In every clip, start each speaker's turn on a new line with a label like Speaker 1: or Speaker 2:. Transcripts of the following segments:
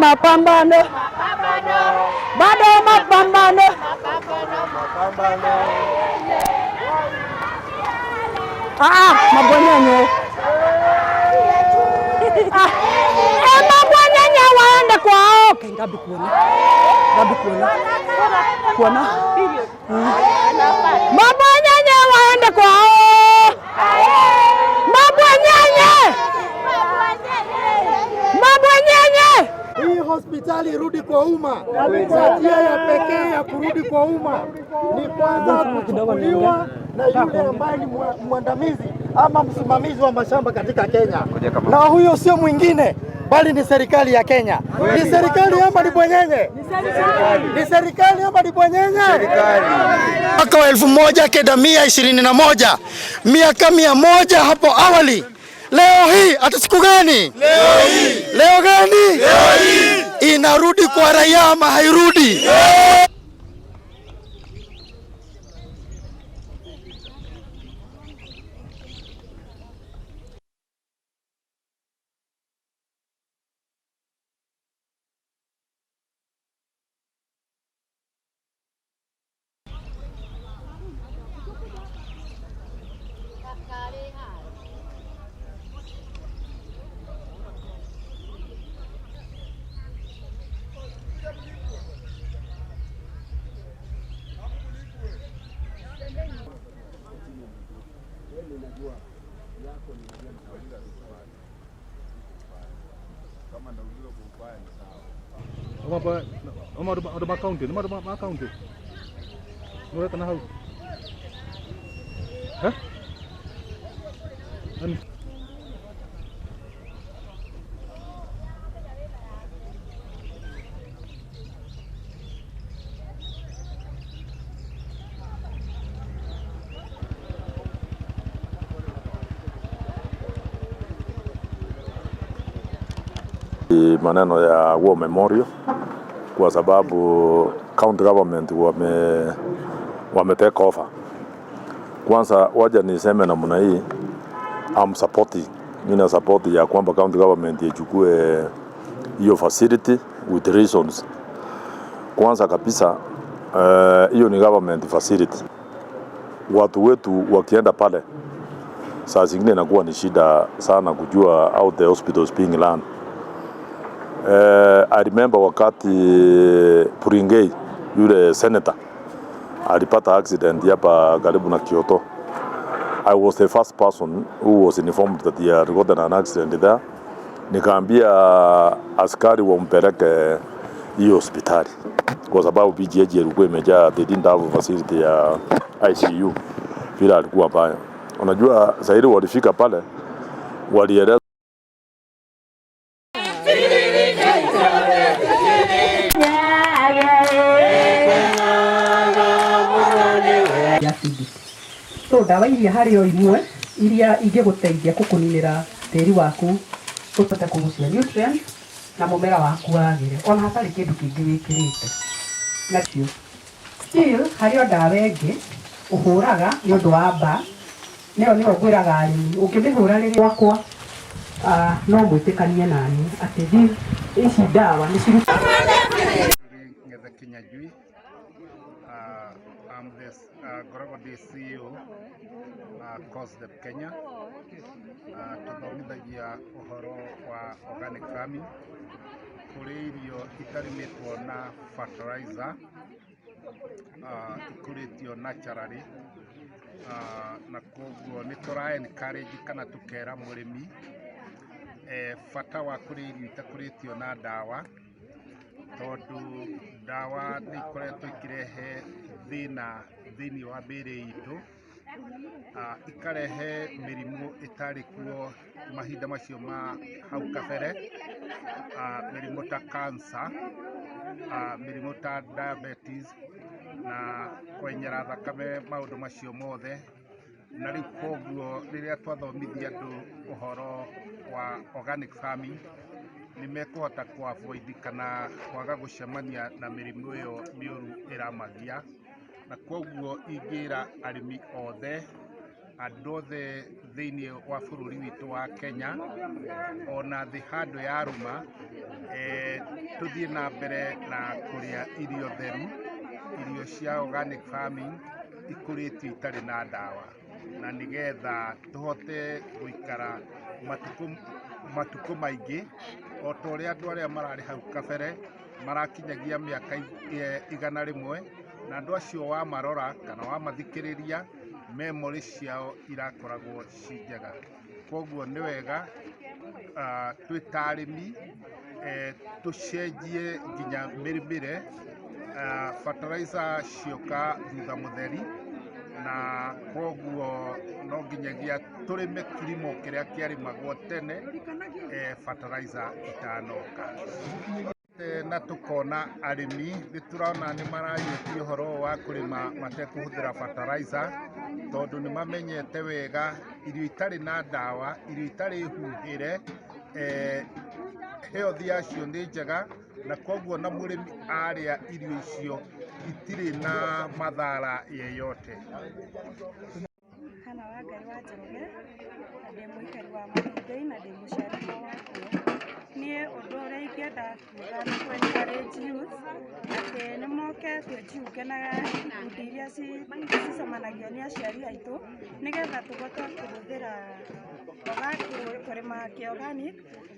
Speaker 1: Mapambano, bado mapambano. Ah, mabwanyenye. Ah, eh, mabwanyenye waende kwao. Okay, ngapi kuona? Ngapi kuona? Kuona? Mabwanyenye waende kwao. Mabwanyenye. Mabwanyenye.
Speaker 2: Hii hospitali irudi kwa umma. Na njia ya pekee ya kurudi kwa umma ni kwanza kuchukuliwa na yule ambaye ni mwandamizi ama msimamizi wa mashamba katika Kenya, na huyo sio mwingine bali ni serikali ya Kenya. Ni serikali ama ni bwenyenye? Ni serikali ama ni bwenyenye? Mwaka wa 1921, miaka 100 hapo awali. Leo hii hata siku gani? Leo hii. Leo gani? Leo hii. Inarudi kwa raia ama hairudi?
Speaker 3: Andũ ma county nĩ andũ ma county nĩ na hau. Eh? Nani?
Speaker 4: Maneno ya War Memorial kwa sababu county government wame take over. Kwanza waja niseme namna hii, I'm supporting, mimi support ya kwamba county government ichukue hiyo facility with reasons. Kwanza kabisa hiyo ni government facility. Watu wetu wakienda pale saa zingine inakuwa ni shida sana kujua how the hospital is being run. I remember wakati Puringei yule senator alipata accident hapa karibu na Kyoto. I was the first person who was informed that he had gotten an accident there. Nikaambia askari wampeleke hiyo hospitali kwa sababu PGH ilikuwa imejaa, they didn't have facility ya ICU vile alikuwa pale. Unajua zaidi walifika pale walieleza.
Speaker 5: So ndawa iria harĩ o imwe iria ingĩgũteithia kũkũninĩra tĩri waku ũhote kũgucia nutrients na mũmera waku wagĩre ona hatarĩ kĩndũ kĩngĩ wĩkĩrĩte nacio. Still harĩ o ndawa ĩngĩ ũhũraga nĩ ũndũ wa mbaa, nĩyo nĩyo ngwĩraga arĩmi ũngĩmĩhũra rĩrĩa gwakwa, no mwĩtĩkanie nani atĩ ici ndawa nĩ ciru.
Speaker 6: Ngethe Kinyajui. I'm the ngoragwo ndĩ CEO COSDEP Kenya. Tũthomithagia ũhoro wa organic farming, kũrĩa irio itarĩmĩtwo na fertilizer, ikũrĩtio naturally, na koguo nĩ tũra encourage kana tũkera mũrĩmi bata wa kũrĩa irio itakũrĩtio na ndawa, tondũ ndawa nĩ ikoretwo ikĩrehe thĩna thĩinĩ wa mĩĩrĩ itũ, ikarehe mĩrimũ ĩtarĩ kuo mahinda macio ma hau kabere, mĩrimũ ta cancer, mĩrimũ ta diabetes na kwenyera thakame, maũndũ macio mothe. Na rĩu koguo rĩrĩa twathomithia andũ ũhoro wa organic farming, nĩ mekũhota kũ avoid kana kwaga gũcemania na mĩrimũ ĩyo mĩũru ĩramagia. Na koguo ingĩra arĩmi othe Andũ othe thĩinĩ wa bũrũri witũ wa Kenya ona thĩ handũ yarũma, tũthiĩ na mbere na kũrĩa irio theru, irio cia organic farming ikũrĩtio itarĩ na ndawa, na nĩgetha tũhote gũikara matukũ maingĩ o ta ũrĩa andũ arĩa mararĩ hau kabere marakinyagia mĩaka 100, na andũ acio wamarora kana wamathikĩrĩria memory ciao irakoragwo ci njega. Koguo nĩ wega twĩ ta arĩmi tũcenjie nginya mĩrĩmĩre, fertilizer cioka thutha mũtheri, na koguo no nginyagia tũrĩme kilimo kĩrĩa kĩarĩmagwo tene fertilizer itanoka. Na tũkona arĩmi nĩ tũrona nĩ marayũkia ũhoro ũyũ wa kũrĩma matekũhũthĩra fertilizer, tondũ nĩ mamenyete wega irio itarĩ na ndawa, irio itarĩ huhĩre, health yacio nĩ njega, na koguo na mũrĩmi arĩa irio icio itirĩ na madhara yeyote.
Speaker 7: Hana wa Ngai wa Njoroge, na ndĩ mũikari wa Matungei na ndĩ mũciarĩrwo wakuo. Niĩ ũndũ ũrĩa ingĩenda kuga nĩ kũ encourage youth atĩ nĩ moke twĩjiunge na ikundi iria cicemanagio nĩ aciari aitũ, nĩgetha tũhote kũhũthĩra kũrĩma kĩ-organic,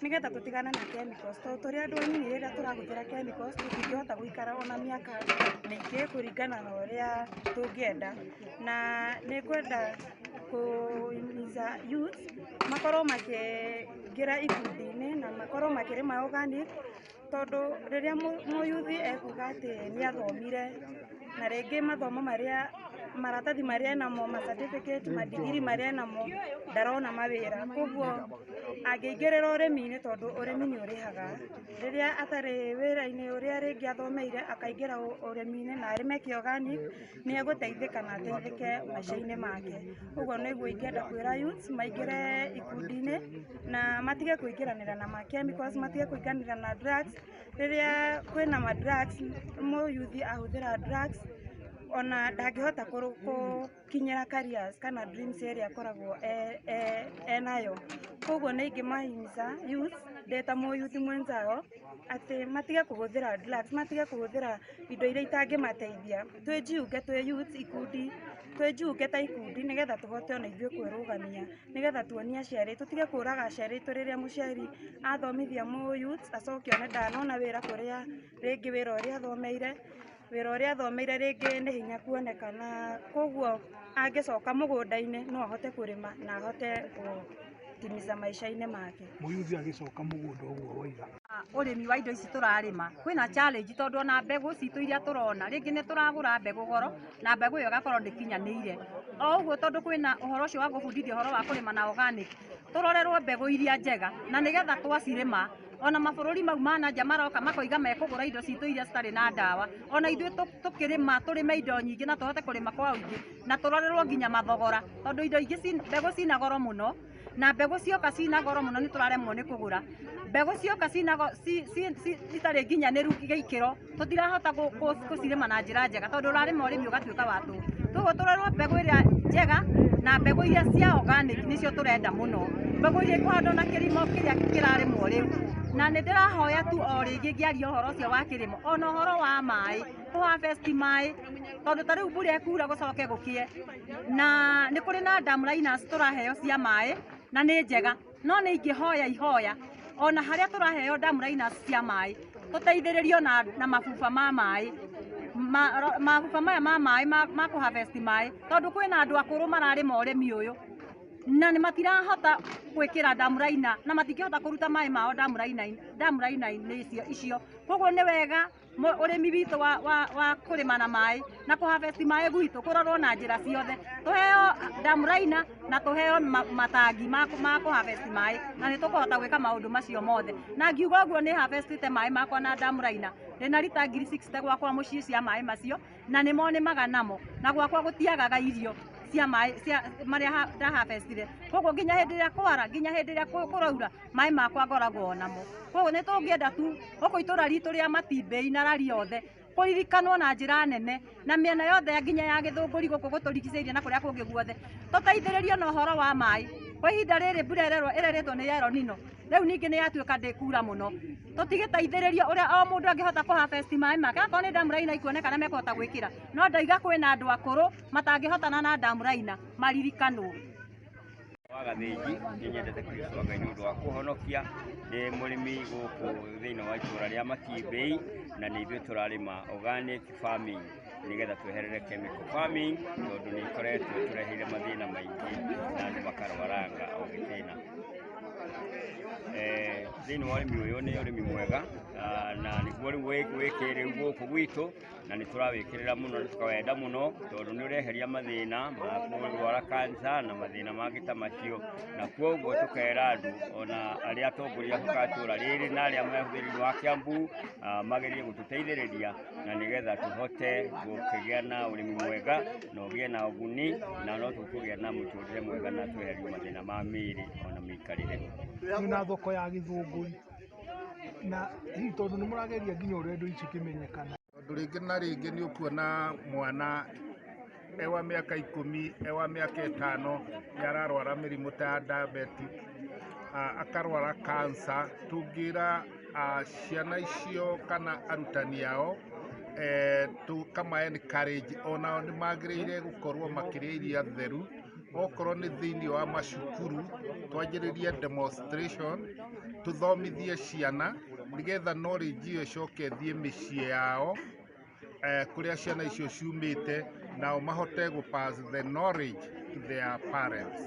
Speaker 7: nĩgetha tũtigane na chemicals, tondũ tũrĩ andũ anini rĩrĩa tũrahũthĩra chemicals tũtingĩhota gũikara ona mĩaka mĩingĩ kũringana na ũrĩa tũngĩenda. Na nĩ ngwenda kũhimiza youth makorwo makĩingĩra ikundi-inĩ na makorwo makĩrĩma organic, tondũ rĩrĩa mũyuthi ekuga atĩ nĩ athomire na rĩngĩ mathomo marĩa maratathi marĩa enamo, ma certificate, ma degree marĩa enamo, ndarona mawĩra. Koguo angĩingĩrĩra ũrĩmi-inĩ, tondũ ũrĩmi nĩ ũrĩhaga, rĩrĩa atarĩ wĩra-inĩ ũrĩa rĩngĩ athomeire, akaingĩra ũrĩmi-inĩ na arĩme kĩ-organic, nĩ egũteithĩka na ateithĩke maica-inĩ make. Ũguo nĩguo ingĩenda kwĩra youths maingĩre ikundi-inĩ na matige kũingĩranĩra na ma chemicals, matige kũingĩranĩra na drugs. Rĩrĩa kwĩna ma drugs, mũyuthi ahũthĩra drugs ona ndangĩhota gũkinyĩra careers kana dreams ĩrĩa akoragwo enayo. Koguo nĩ ingĩmahimiza youth ndĩ ta mũyuthi mwenzao atĩ matige kũhũthĩra drugs, matige kũhũthĩra indo iria itangĩmateithia. Twĩjiunge twĩ youth ikundi, twĩjiunge ta ikundi nĩgetha tũhote ona ithuĩ kwĩrũgamia, nĩgetha tuonie aciari, tũtige kũraga aciari aitũ rĩrĩa mũciari athomithia mũyouth acoke one ndanona wĩra kũrĩa rĩngĩ wĩra ũrĩa athomeire, wĩra ũrĩa athomeire rĩngĩ nĩ hinya kuonekana, koguo angĩcoka mũgũnda-inĩ no ahote kũrĩma na ahote gũtimiza maica-inĩ make.
Speaker 8: Mũyuthi agĩcoka mũgũnda ũguo waiga.
Speaker 9: Ũrĩmi wa indo ici tũrarĩma kwĩna challenge, tondũ ona mbegũ citũ iria tũrona rĩngĩ nĩ tũragũra mbegũ goro na mbegũ ĩyo ĩgakorwo ndĩkinyanĩire. O ũguo tondũ kwĩna ũhoro ũcio wa gũbundithia ũhoro wa kũrĩma na organic, tũrorerwo mbegũ iria njega na nĩgetha twacirĩma ona mabũrũri mau ma na nja maroka makoiga mekũgũra indo citũ iria citarĩ na ndawa, ona ithuĩ tũkĩrĩma tũrĩme indo nyingĩ na tũhote kũrĩma kwa ũingĩ na tũrorerwo nginya mathogora, tondũ indo ingĩ mbegũ cina goro mũno, na mbegũ cioka cina goro mũno nĩ tũraremwo nĩ kũgũra. Mbegũ cioka citarĩ nginyanĩru gĩikĩro, tũtirahota gũcirĩma na njĩra njega, tondũ ũrarĩma ũrĩmi ũgatuĩka wa tũhũ. Koguo tũrorerwo mbegũ ĩrĩa njega na mbegũ iria cia organic nĩcio tũrenda mũno, mbegũ iria ikũhandwo na kĩrĩmo kĩrĩa kĩrarĩmwo rĩu. Na nĩ ndĩrahoya tu o rĩngĩ ngĩaria ũhoro ũcio wa kĩrĩmo, ona ũhoro wa maĩ, kũ harvest maĩ, tondũ ta rĩu mbura ĩkura gũcoke gũkĩe, na nĩ kũrĩ na dam liners tũraheo cia maĩ na nĩ njega, no nĩ ingĩhoya ihoya ona harĩa tũraheo dam liners cia maĩ tũteithĩrĩrio na mabuba ma maĩ, mabuba maya ma maĩ ma kũ harvest maĩ, tondũ kwĩna andũ akũrũ mararĩma ũrĩmi ũyũ na nĩ matirahota gwĩkĩra dam liner na matingĩhota kũruta maĩ mao dam liner-inĩ icio. Koguo nĩ wega ũrĩmi witũ wa kũrĩma na maĩ na kũ harvest maĩ gwitũ kũrorwo na njĩra ciothe, tũheo dam liner na tũheo matangi ma kũ harvest maĩ, na nĩ tũkũhota gwĩka maũndũ macio mothe. Na ngiuga ũguo nĩ harvestĩte maĩ makwa na dam liner, ndĩna rita 60,000 gwakwa mũciĩ cia maĩ macio, na nĩmo nĩmaga namo, na gwakwa gũtiagaga irio cia maĩ cia marĩa ndaharvestire. Koguo nginya hĩndĩ ĩrĩa kwara, nginya hĩndĩ ĩrĩa kũraura, maĩ makwa ngoragwo namo. Koguo nĩ tũngĩenda tu gũkũ itũra ritũ rĩa Matimbei na Rari yothe Kũririkanwo na njĩra nene na mĩena yothe nginya ya Gĩthũngũri gũkũ gũtũrigicĩirie na kũrĩa kũngĩ guothe. Tũteithĩrĩrio na ũhoro wa maĩ. Kwa ihinda rĩrĩ mbura ĩrerĩtwo nĩ ya El Nino, rĩu ningĩ nĩ yatuĩka ndĩkura mũno. Tũtigĩteithĩrĩrio ũrĩa o mũndũ angĩhota kũ harvest maĩ make, akorwo nĩ dam liner ikuonekana mekũhota gwĩkĩra, no ndaiga kwĩna andũ akũrũ matangĩhotana na dam liner, maririkanwo.
Speaker 10: Wa Gathĩnji. Nĩ nyendete Kristo Ngai nĩ ũndũ wa kũhonokia. Ndĩ mũrĩmi gũkũ thĩinĩ wa itũra rĩa Makimbĩi, na nĩ ithuĩ tũrarĩma organic farming nĩgetha tweherere chemical farming, tondũ nĩ ikoretwo ĩtũreheire mathĩna maingĩ na andũ makarwaranga o gĩtĩna. Thĩinĩ wa ũrĩmi ũyũ, nĩ ũrĩmi mwega na nĩguo rĩu wĩ kĩrĩu gũkũ gwitũ, na nĩ tũrawĩkĩrĩra mũno na tũkawenda mũno, tondũ nĩ ũreheria mathĩna ma kũrwara cancer na mathĩna mangĩ ta macio. Na koguo tũkera andũ ona arĩa atongoria a itũra rĩrĩ na arĩa me thĩinĩ wa Kiambu magerie gũtũteithĩrĩria na nĩgetha tũhote gũkĩgĩa na ũrĩmi mwega na ũgĩe na ũguni, na no tũkũgĩa na mũtũrĩre mwega na tweherio mathĩna ma mĩĩrĩ ona mĩikarĩre.
Speaker 8: Mwĩna thoko ya Gĩthũngũri, na hihi tondũ nĩ mũrageria nginya ũrĩa indo ici ikĩmenyekana?
Speaker 6: Tondũ rĩngĩ na rĩngĩ nĩ ũkuona mwana e wa mĩaka 10, e wa mĩaka 5, nĩ ararwara mĩrimũ ta ya diabetic, akarwara cancer. Tũngĩra ciana icio kana arutani ao, tũkama encourage onao nĩ magĩrĩire gũkorwo makĩrĩa irio theru. Okorwo nĩ thĩinĩ wa macukuru, twanjĩrĩrie demonstration, tũthomithie ciana nĩgetha knowledge ĩyo ĩcoke ĩthiĩ mĩciĩ yao, kũrĩa ciana icio ciumĩte, nao mahote gũ pass the knowledge to their parents.